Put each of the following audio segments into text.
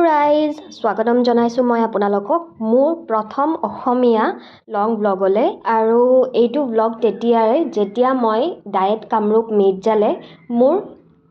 ৰাইজ, স্বাগতম জনাইছোঁ মই আপোনালোকক মোৰ প্ৰথম অসমীয়া লং ব্লগলৈ। আৰু এইটো ব্লগ তেতিয়াৰে, যেতিয়া মই ডায়েট কামৰূপ মিৰ্জালে মোৰ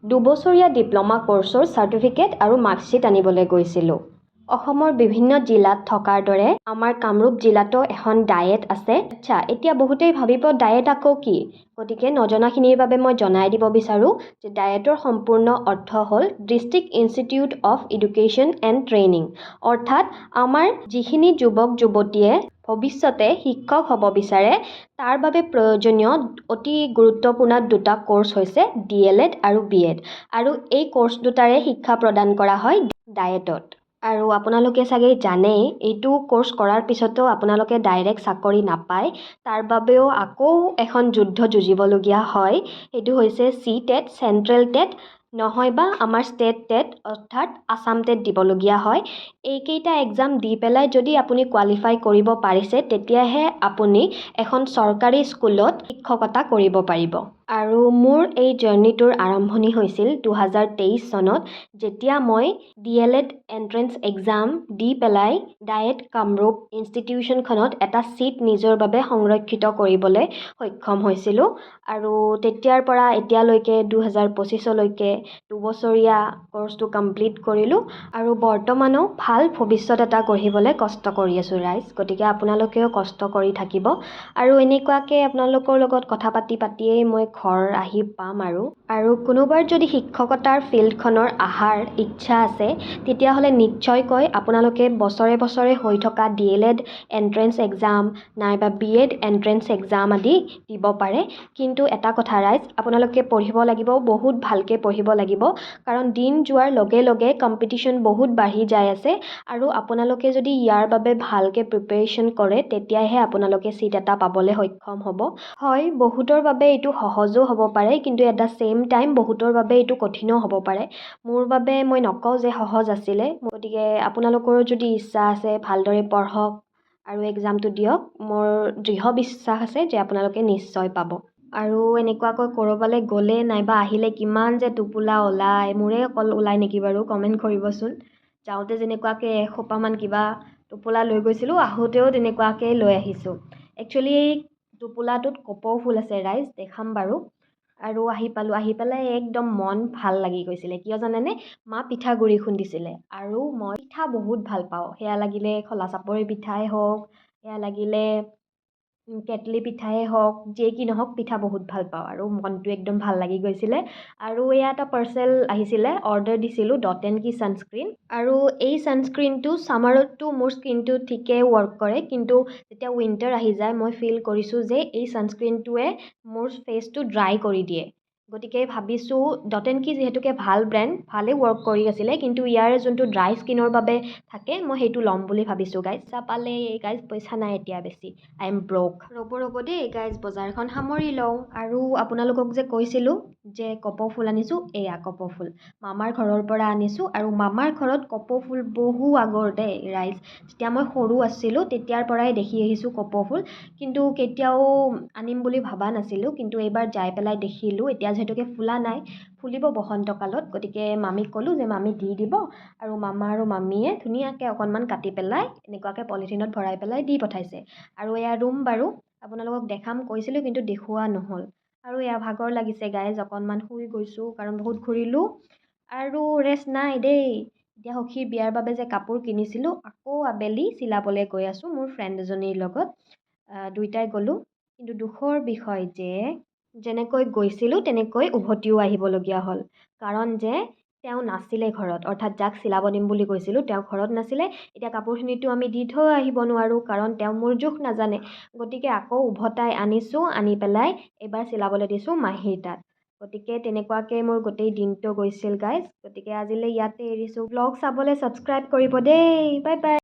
2 বছৰীয়া ডিপ্ল'মা কৰ্চৰ চাৰ্টিফিকেট আৰু মাৰ্কশ্বিট আনিবলৈ গৈছিলোঁ। অসমৰ বিভিন্ন জিলাত থকাৰ দৰে আমাৰ কামৰূপ জিলাতো এখন ডায়েট আছে। আচ্ছা, এতিয়া বহুতেই ভাবিব, ডায়েট আকৌ কি? গতিকে নজনাখিনিৰ বাবে মই জনাই দিব বিচাৰোঁ যে ডায়েটৰ সম্পূৰ্ণ অৰ্থ হ'ল District Institute of Education and Training। অৰ্থাৎ আমাৰ যিখিনি যুৱক যুৱতীয়ে ভৱিষ্যতে শিক্ষক হ'ব বিচাৰে, তাৰ বাবে প্ৰয়োজনীয় অতি গুৰুত্বপূৰ্ণ দুটা কৰ্চ হৈছে ডিএলএড আৰু বিএড। আৰু এই কৰ্চ দুটাৰে শিক্ষা প্ৰদান কৰা হয় ডায়েটত। আৰু আপোনালোকে চাগে জানেই, এইটো কৰ্চ কৰাৰ পিছতো আপোনালোকে ডাইৰেক্ট চাকৰি নাপায়। তাৰ বাবেও আকৌ এখন যুদ্ধ যুঁজিবলগীয়া হয়। সেইটো হৈছে চি টেট, চেণ্ট্ৰেল টেট, নহয় বা আমাৰ ষ্টেট টেট, অৰ্থাৎ আছাম টেট দিবলগীয়া হয়। এইকেইটা এক্সাম দি পেলাই যদি আপুনি কোৱালিফাই কৰিব পাৰিছে, তেতিয়াহে আপুনি এখন চৰকাৰী স্কুলত শিক্ষকতা কৰিব পাৰিব। আৰু মোৰ এই জাৰ্ণিটোৰ আৰম্ভণি হৈছিল 2023 চনত, যেতিয়া মই ডিএলএড এণ্ট্ৰেঞ্চ এক্সাম দি পেলাই ডায়েট কামৰূপ ইনষ্টিটিউশ্যনখনত এটা ছিট নিজৰ বাবে সংৰক্ষিত কৰিবলৈ সক্ষম হৈছিলোঁ। আৰু তেতিয়াৰ পৰা এতিয়ালৈকে 2025লৈকে 2 বছৰীয়া কৰ্চটো কমপ্লিট কৰিলোঁ আৰু বৰ্তমানো ভাল ভৱিষ্যত এটা গঢ়িবলৈ কষ্ট কৰি আছোঁ ৰাইজ। গতিকে আপোনালোকেও কষ্ট কৰি থাকিব। আৰু এনেকুৱাকৈ আপোনালোকৰ লগত কথা পাতি পাতিয়েই মই ঘৰ আহি পাম। আৰু কোনোবাৰ যদি শিক্ষকতাৰ ফিল্ডখনৰ অহাৰ ইচ্ছা আছে, তেতিয়াহ'লে নিশ্চয়কৈ আপোনালোকে বছৰে বছৰে হৈ থকা ডিএলএড এণ্ট্ৰেঞ্চ এক্সাম নাইবা বিএড এণ্ট্ৰেঞ্চ এক্সাম আদি দিব পাৰে। কিন্তু এটা কথা ৰাইজ, আপোনালোকে পঢ়িব লাগিব, বহুত ভালকৈ পঢ়িব লাগিব, কাৰণ দিন যোৱাৰ লগে লগে কম্পিটিশ্যন বহুত বাঢ়ি যাই আছে। আৰু আপোনালোকে যদি ইয়াৰ বাবে ভালকৈ প্ৰিপেৰেশ্যন কৰে, তেতিয়াহে আপোনালোকে ছিট এটা পাবলৈ সক্ষম হ'ব। হয়, বহুতৰ বাবে এইটো সহজো হ'ব পাৰে, কিন্তু এট the same time বহুতৰ বাবে এইটো কঠিনো হ'ব পাৰে। মোৰ বাবে মই নকওঁ যে সহজ আছিলে। গতিকে আপোনালোকৰো যদি ইচ্ছা আছে, ভালদৰে পঢ়ক আৰু এক্সামটো দিয়ক। মোৰ দৃঢ় বিশ্বাস আছে যে আপোনালোকে নিশ্চয় পাব। আৰু এনেকুৱাকৈ ক'ৰবালৈ গ'লে নাইবা আহিলে কিমান যে টোপোলা ওলায়! মোৰে অকল ওলায় নেকি বাৰু, কমেণ্ট কৰিবচোন। যাওঁতে যেনেকুৱাকৈ এসোপামান কিবা টোপোলা লৈ গৈছিলোঁ, আহোঁতেও তেনেকুৱাকৈয়ে লৈ আহিছোঁ। একচুৱেলি এই টোপোলাটোত কপৌ ফুল আছে ৰাইজ, দেখাম বাৰু। আৰু আহি পালোঁ। আহি পেলাই একদম মন ভাল লাগি গৈছিলে। কিয় জানেনে? মা পিঠাগুড়ি খুন্দিছিলে আৰু মই পিঠা বহুত ভাল পাওঁ। সেয়া লাগিলে খোলা চাপৰি পিঠাই হওক, সেয়া লাগিলে কেটলি পিঠাই হওক, যিয়ে কি নহওক, পিঠা বহুত ভাল পাওঁ। আৰু মনটো একদম ভাল লাগি গৈছিলে। আৰু এয়া এটা পাৰ্চেল আহিছিলে, অৰ্ডাৰ দিছিলোঁ ডট এণ্ড কি ছানস্ক্ৰীণ। আৰু এই ছানস্ক্ৰীণটো ছামাৰততো মোৰ স্কিনটো ঠিকেই ৱৰ্ক কৰে, কিন্তু যেতিয়া উইণ্টাৰ আহি যায়, মই ফিল কৰিছোঁ যে এই ছানস্ক্ৰীণটোৱে মোৰ ফেচটো ড্ৰাই কৰি দিয়ে। গতিকে ভাবিছোঁ, ডট এণ্ড কি যিহেতুকে ভাল ব্ৰেণ্ড, ভালেই ৱৰ্ক কৰি আছিলে, কিন্তু ইয়াৰ যোনটো ড্ৰাই স্কিনৰ বাবে থাকে, মই সেইটো ল'ম বুলি ভাবিছোঁ গাইজ। পইচা পালে গাইজ, পইচা নাই এতিয়া বেছি, I am broke। ৰ'ব ৰ'ব দেই গাইজ, বজাৰখন সামৰি লওঁ। আৰু আপোনালোকক যে কৈছিলোঁ যে কপৌ ফুল আনিছোঁ, এয়া কপৌ ফুল মামাৰ ঘৰৰ পৰা আনিছোঁ। আৰু মামাৰ ঘৰত কপৌ ফুল বহু আগৰ দেই ৰাইজ, যেতিয়া মই সৰু আছিলোঁ তেতিয়াৰ পৰাই দেখি আহিছোঁ কপৌ ফুল। কিন্তু কেতিয়াও আনিম বুলি ভবা নাছিলোঁ। কিন্তু এইবাৰ যাই পেলাই দেখিলোঁ। এতিয়া যিহেতুকে ফুলা নাই, ফুলিব বসন্তকালত। গতিকে মামীক ক'লোঁ যে মামী দি দিব। আৰু মামা আৰু মামীয়ে ধুনীয়াকৈ অকণমান কাটি পেলাই এনেকুৱাকৈ পলিথিনত ভৰাই পেলাই দি পঠাইছে। আৰু এয়া ৰুম বাৰু, আপোনালোকক দেখাম কৈছিলোঁ, কিন্তু দেখুওৱা নহ'ল। আৰু এয়া ভাগৰ লাগিছে গাইজ, অকণমান শুই গৈছোঁ, কাৰণ বহুত ঘূৰিলোঁ। আৰু ৰেষ্ট নাই দেই। এতিয়া সখীৰ বিয়াৰ বাবে যে কাপোৰ কিনিছিলোঁ, আকৌ আবেলি চিলাবলৈ গৈ আছোঁ মোৰ ফ্ৰেণ্ড এজনীৰ লগত। দুয়োটাই গ'লোঁ। কিন্তু দুখৰ বিষয় যে যেনেকৈ গৈছিলোঁ, তেনেকৈ উভতিও আহিবলগীয়া হ'ল, কাৰণ যে তেওঁ নাছিলে ঘৰত। অৰ্থাৎ যাক চিলাব দিম বুলি কৈছিলোঁ, তেওঁ ঘৰত নাছিলে। এতিয়া কাপোৰখিনিতো আমি দি থৈ আহিব নোৱাৰোঁ, কাৰণ তেওঁ মোৰ জোখ নাজানে। গতিকে আকৌ উভতাই আনিছোঁ। আনি পেলাই এইবাৰ চিলাবলৈ দিছোঁ মাহীৰ তাত। গতিকে তেনেকুৱাকৈ মোৰ গোটেই দিনটো গৈছিল গাইজ। গতিকে আজিলৈ ইয়াতে এৰিছোঁ। ব্লগ চাবলৈ ছাবস্ক্ৰাইব কৰিব দেই। Bye bye.